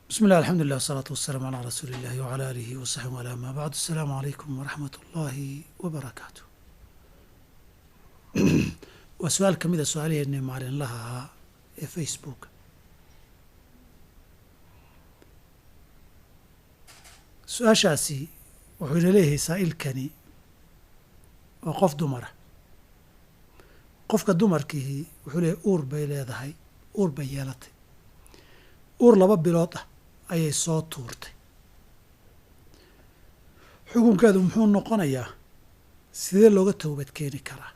Bismi llah, alxamdulilah, wasalaatu wasalaamu calaa rasuuli illahi wacala aalihi wa saxbi walaa, amaa bacd. Asalaamu calaykum waraxmat ullaahi wabarakaatu. Waa su-aal ka mid a su-aalaheennii maalinlaha ahaa ee Facebook. Su-aashaasi wuxuu ina leeyahay saa'ilkani waa qof dumara. Qofka dumarkiihi wuxuu leeyahay uur bay leedahay, uur bay yeelatay, uur 2 bilood ah ayay soo tuurtay. Xukunkeedu muxuu noqonayaa? Sidee looga towbad keeni karaa?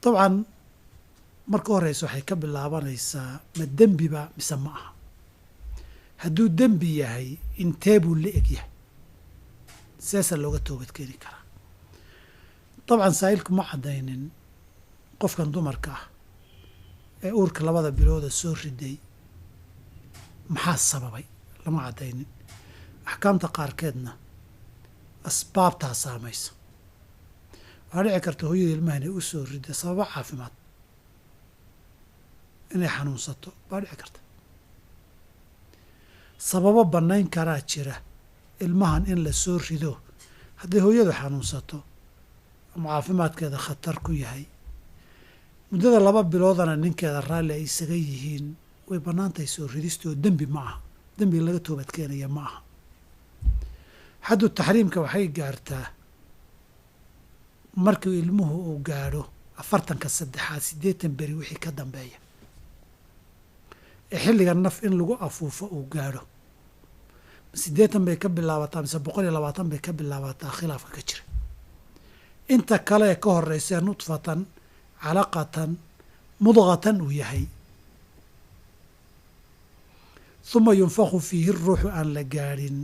Dabcan marka horeysa waxay ka bilaabanaysaa ma dembiba mise ma aha. Hadduu dembi yahay, intee buu la eg yahay? Seesaa looga toobad keeni karaa? Dabcan saa'ilku ma caddaynin qofkan dumarka ah ee uurka 2da bilooda soo riday maxaa sababay, lama caddaynin. Axkaamta qaarkeedna asbaabtaa saamaysa. Waxaa dhici karta hooyada ilmaha inay u soo riday sababo caafimaad, inay xanuunsato baa dhici karta. Sababo bannayn karaa jira ilmahan in la soo rido. Hadday hooyadu xanuunsato ama caafimaadkeeda khatar ku yahay, muddada 2 biloodana ninkeeda raalli ay isaga yihiin, way bannaan tahay soo ridista oo dembi ma aha, dembiga laga toobad keenaya ma aha. Xaddu taxriimka waxay gaartaa markii ilmuhu uu gaadho 40-ka saddexaad, 80 beri wixii ka dambeeya, ee xilliga naf in lagu afuufo uu gaadho. 80 bay ka bilaabataa mise 120 bay ka bilaabataa? Khilaafka ka jira. Inta kale ee ka horeysa nudfatan, calaqatan, mudqatan uu yahay, uma yunfakhu fiihi ruuxu aan la gaadhin,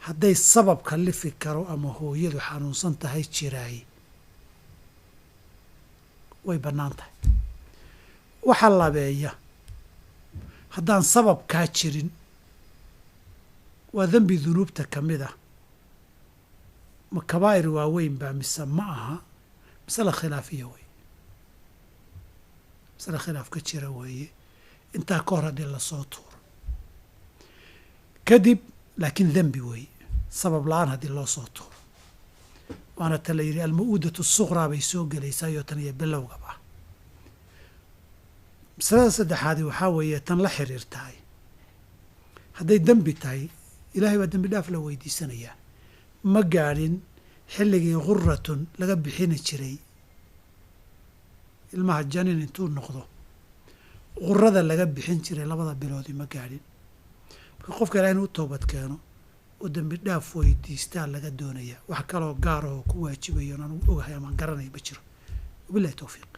hadday sababka lifi karo ama hooyadu xanuunsan tahay jiraay, way bannaan tahay. Waxaa labeeya haddaan sababkaa jirin, waa dembi dunuubta ka mid ah. Ma kabaa'ir waaweyn baa mise ma aha? Masale khilaafiya wey, masale khilaaf ka jira weeye. Intaa ka hor haddii lasoo tuuro kadib laakiin dembi weeye, sabab la-aan haddii loo soo tuuro, waana ta la yidhi alma'uudatu suqraa bay soo gelaysaa iyo tan iyo bilowgaba ah. Masalada saddexaadi waxaa weeye tan la xiriirtahay: hadday dembi tahay, ilaahay baa dembi dhaaf la weydiisanayaa. Ma gaadhin xilligii ghuratun laga bixini jiray ilmaha, janin intuu noqdo khurada laga bixin jiray 2da biloodii ma gaadhin. Marka qofka ilahay inuu u toobad keeno oo dembi dhaaf weydiistaa laga doonaya. Wax kaloo gaar ahoo ku waajibayo on anugu ogahay amaan garanaya ma jiro. Wabillahi towfiiq.